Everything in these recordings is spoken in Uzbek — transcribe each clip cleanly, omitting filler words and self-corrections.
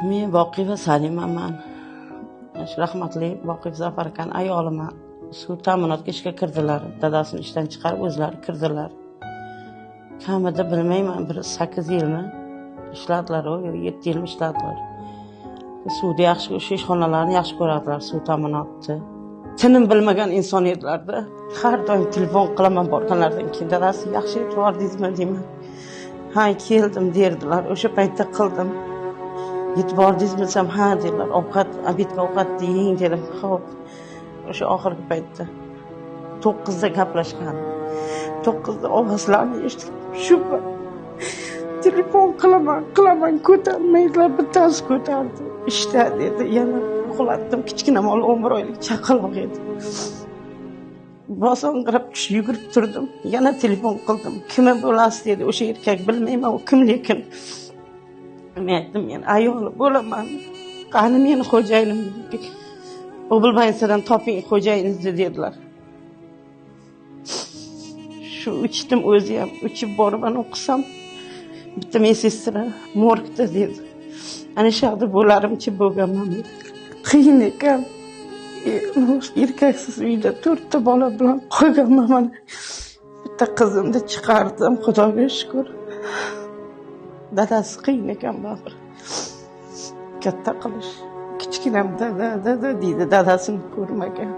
Men Boqiyeva Salimaman. Shu rahmatli Boqiyev Zafar akani ayoliman. Suv ta'minotga ishga kirdilar. Dadasini ishdan chiqarib, o'zlari kirdilar. Kamida bilmayman, bir 8 yilmi ishladilar, yo 7 yilmi ishladilar. Suvni yaxshi, o'sha ishxonalarni yaxshi ko'radilar, suv ta'minotni. Tinim bilmagan inson edilarda. Har doim telefon qilaman borganlaridan keyin, dadasi yaxshi yetib bordingizmi deyman. Ha, keldim derdilar. O'sha paytda qildim. Yetib bordingizmi desam, ha dedilar. Ovqat, обед ga ovqat yeng dedim. Xo'p. O'sha oxirgi paytda 9da gaplashgan. 9da ovozlarni eshitib, shu telefon qilaman, qilaman, ko'tarmaydilar. Bittasi ko'tardi. Ishda dedi. Yana uxlatdim. Kichkina bola 11 oylik chaqaloq edi. Bosonqirab tushib yugurib turdim. Yana telefon qildim. Kimi bo'lasiz dedi. O'sha erkak, bilmayman u kim lekin. Men aytdim, men ayoli bo'laman. Qani meni xo'jayinim? Облбольница dan toping xo'jayiningizni dedilar. Shu uchdim, o'zi ham uchib borib o'qisam, bitta медсестра morgda dedi. Ana shu yoqda bo'larimchi bo'lganman. Qiyin ekan. Erkaksiz uyda to'rtta bola bilan qolganman mana. Bitta qizimni chiqardim, Xudoga shukur. Dadasi qiyin ekan baribir. Katta qilish. Kichkinam dada, dada deydi, dadasini ko'rmagan.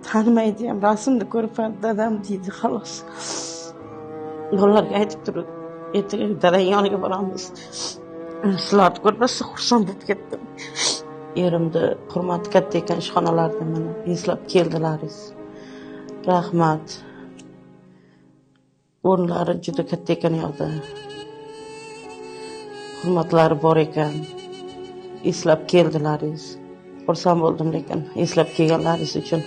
Tanimaydi ham, rasmni ko'rib dadam deydi, xolos. Bolalarga aytib turib, ertaga dadang yoniga boramiz. Sizlarni ko'rib rosa xursand bo'lib ketdim. Erimni hurmati katta ekan ishxonalarda, mana eslab keldilaringiz. Rahmat. O'rinlari juda katta ekan u yoqda. Hurmatlari bor ekan. Eslab keldilaringiz. Xursand bo'ldim lekin eslab kelganlaringiz uchun.